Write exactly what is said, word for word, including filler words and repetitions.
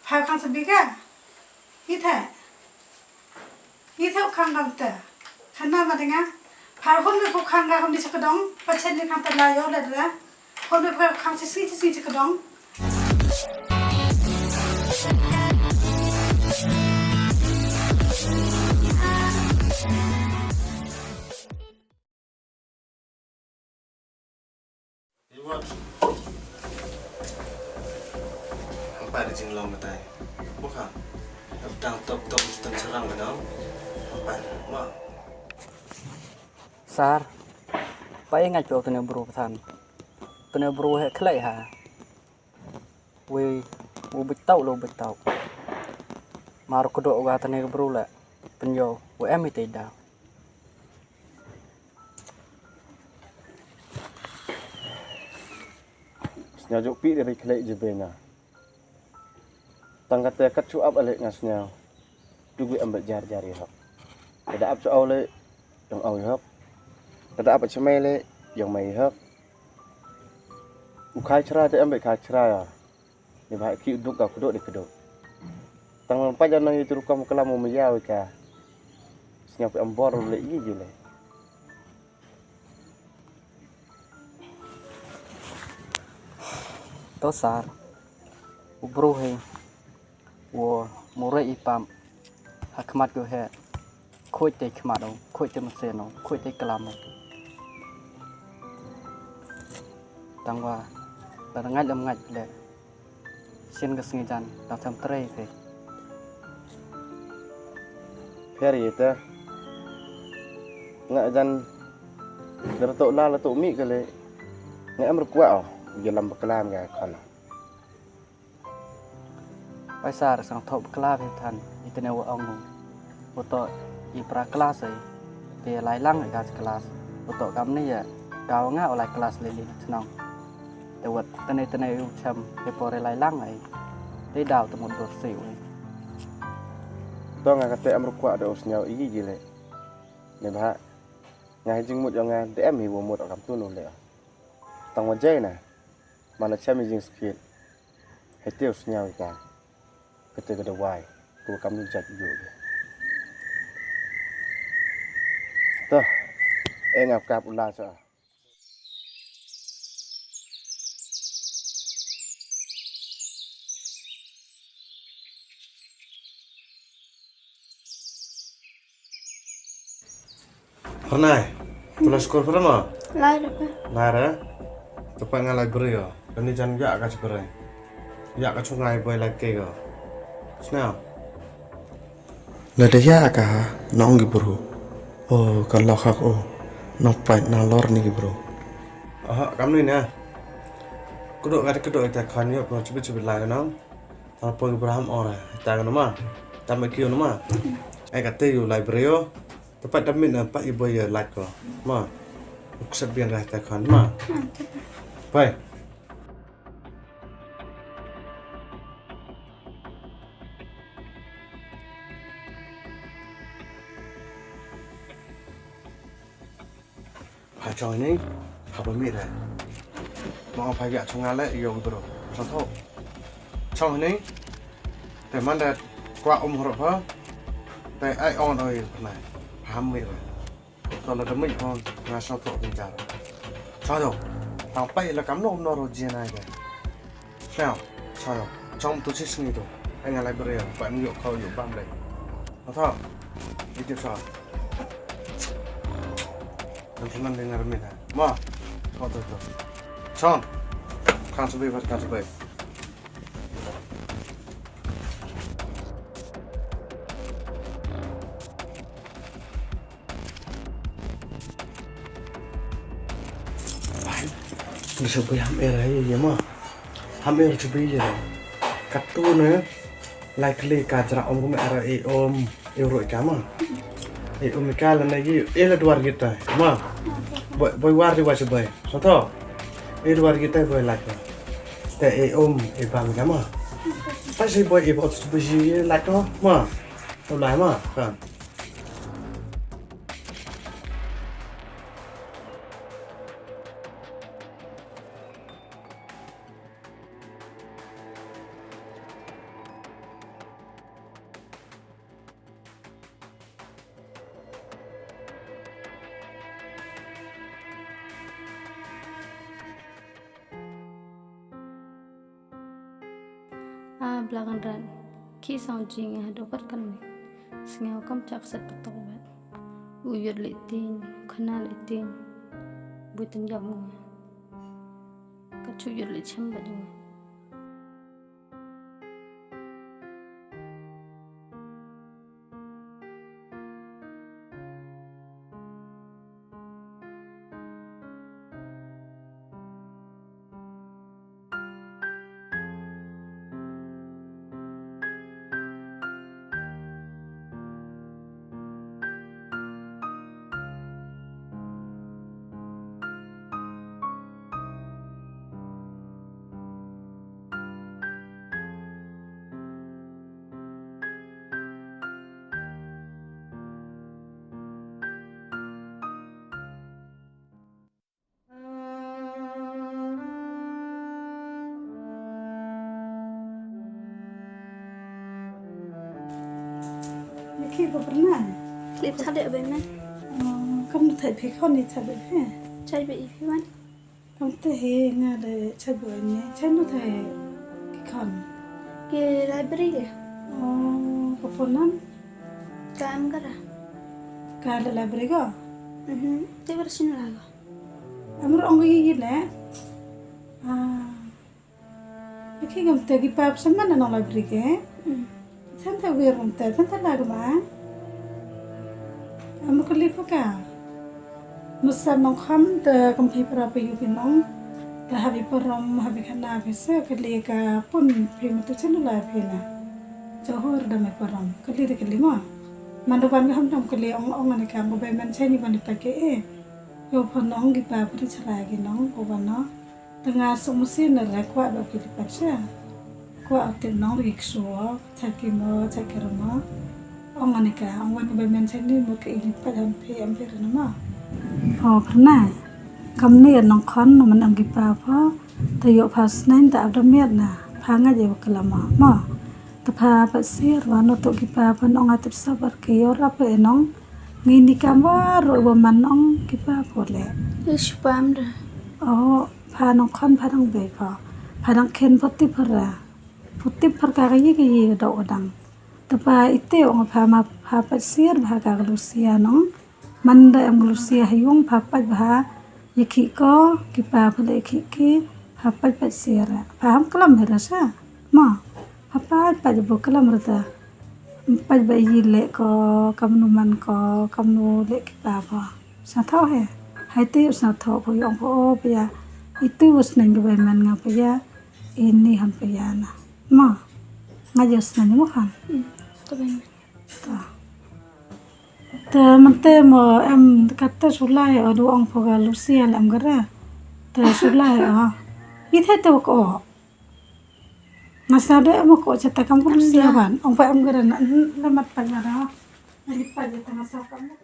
Pha khang sa bi ka. Hi the. Hi the u khang kam te. Khan na ma denga. Pha hon me phu khang ka kam di sa ka dong. Pa chen ni khang te la yo le da. Hon me phu khang si si si si ka dong. Wat. Hampa da jinglong batai. Buka. Tang top top tang sarang ka dong. Hampa. Ma. Sar. Pa i ngai pyo tene bru pathan. Tene bru he khlei ha. Wi, u bit tau lo bit tau. Mar kudo ga tene bru le. Penyo, u em i te da. Sñiaw jooh pih da ri khlei jebena. Tang kata kat chu ap ale nga sñiaw. Tu gui am ba jar jar i hok. Kada ap chu au le, yong au i hok. Kada ap chu mai le, yong mai i hok. U khai chra te am ba khai chra ya. Ni ba ki duk ka kuduk de kuduk. Tang lang pa jan nang i tu rukom kelam u maya wi ka. Sñiaw pe am bor le i ji le. To sar, u bru he, u mure i pam, ha khmat ko he, khuid te khmat o, khuid te mesen o, khuid te klam o. Tang wa, la ngait lam ngait le, Sien ka sngi jan, la tham trei phi. Pher ïa te. Nga jan, da ratok la ratok mih ka le. Nga em rukwah o, ïa lam bakla nga khana. Paisa ra sang thok bakla phi than, itene wa ong. Uto i pra klas ai. Te lai lang i ka klas. Uto kam ni ya. Ka wa nga u lai klas le li chnong. Te wat tene tene u cham. Te pore lai lang ai. Te daw te mut dur si u. To nga kate am rukwah da u sñiaw i gi le. Ne bha. Nga hi jingmut yong nga de em hi wa mut kam tunu le. Tang wa jai na. Mana cham i jingskit. Hete u sñiaw i ka. Kate ka dawai, tu kam ni jat yu. Toh, e ngap kap ula sa. Pernai. Pula skul pernai ma? Lai da pa. Lai da. Tepat ngai library yo. Kani jan yak ka chibere. Yak ka chungai boy lai ke go. Sna. Lada yak ka nong gi bru. Oh, ka lok hak oh. Nong pai nang lor ni gi bru. Aha, kam ni na. Kudo ka kudo ita khan yo, pernai chibit chibit lai nong. Tang poi Abraham ora, tang nama, tang ma kiu nama. Ai kate yu library yo. Tepat da min na pa i boy ya lak ko. Ma. Uksa bian rah ta khan ma. Pai. Pha chong ni, pha ba mi re. Ma pha ya chong ale yo bro. Chong tho. Chong ni. Te man da kwa um hro pha. Te ai on oi pha nai. Pha mi re. To la da mi pha nga chong tho kin jar. Chong tho. Pha pai la kam no no ro jin ai de. Chong, chong, chong tu sis ngi tu. Ai nga library, pa ngi yok kau yok bam dai. Atha. Itu sa. Nanti man dengar mina. Ma. Chong tu tu. Chong. Kang sebai, kang sebai. Ni sa bui ham er hai ye ma. Ham er chu bui ye. Katu ne. Likely ka jra om kum er e om e ro ka ma. E om ka la na ye e la dwar gita ma. Bui, bui war di wa chu bui. Sa tho. E dwar gita bui lak. Te e om e bam ka ma. Pa si bui e bot chu bui ye lak ma. Tawlai ma, kan. A bla kan ran. Ki sang jing a do pat kan me. Sngew kam chak set patok bat. U yot le tin, khana le tin. Bui tin jam nga. Ka chu yot le chem bat nga. Ïa ki ba pernah. Khlip cha deh bai man. Oh, kam nu thait phi khon ni cha bai phi. Chai bai i phi man. Kam te hi nga de chai bai ni. Chai nu thait ki khon. Ki library de. Oh, ka phone nam. Ka am kara. Ka le library ko. Mhm. Te bar sin la ko. Amru ong yi yi le. Ah. Ki gam te ki pap saman na nong library ke. Hmm. Than ta wir gam te, than ta la gam a. Amru ka li pha ka. Musa nong kham te kam phi para pa yu ki nong. Te habi parom, habi khana phi se ka li ka pun phi matu chen la phi na. Johor da me parom. Ka li de ka li ma. Mandu ban ka ham tam ka li ong ong ne ka mo bai man chen ni ban pa ke e. Yo pha nong ki pa pha ri chara ki nong ko ban no. Te nga suk masi na re kwah ba ki lipat sha. Kwah u tip nong ri ksu o, cha ki mo, cha ki rmo. Ong ani ka, ong wan ba men cha ni mo ka i lipat ham phi, ham phi rna mo. O pyrna. Kam ni nong khon, no man ang ki pa pho. Te yo pha snain te abda miat na. Pha nga je ba kala mo. Mo. Te pha pat sir wa no to ki pa pha nong atip sabar ki yo rap e nong. Ngi ni kam wa ro wa man nong ki pa pho le. Ye shu pam da. O. Pha nong khon pha nong bei pha. Pha nong khen pha tip pha ra. Pha tip pha ka ka yi ka yi ka dok ka dang. Te pha ite ong pha ma pha pat sir pha ka ka Lucia nong. Man da em ka Lucia ha yung pha pat pha. Ye ki ko ki pa pha le ki ki pha pat pat sir. Pha ham klam he ra sa. Ma. Pha pat pat bo klam ra ta. Pat ba yi le ko kam nu man ko kam nu le ki pa pha. Sa thaw he. Hai te sa thaw pha yong pha o pha ya. Itu was neng ke bai man nga pha ya. Ini han pha ya na. Ma. Nga jas neng mo khan. Hmm, to bai man. Ta. Ta man te mo em kata sulai o du ong pha ga Lucia le em gara. Ta sulai o. Ithe te ko. Nga sa de mo ko chata kam ko Lucia ban. Ong pa em gara na, na mat pa gara. Ani pa jata nga sa kam.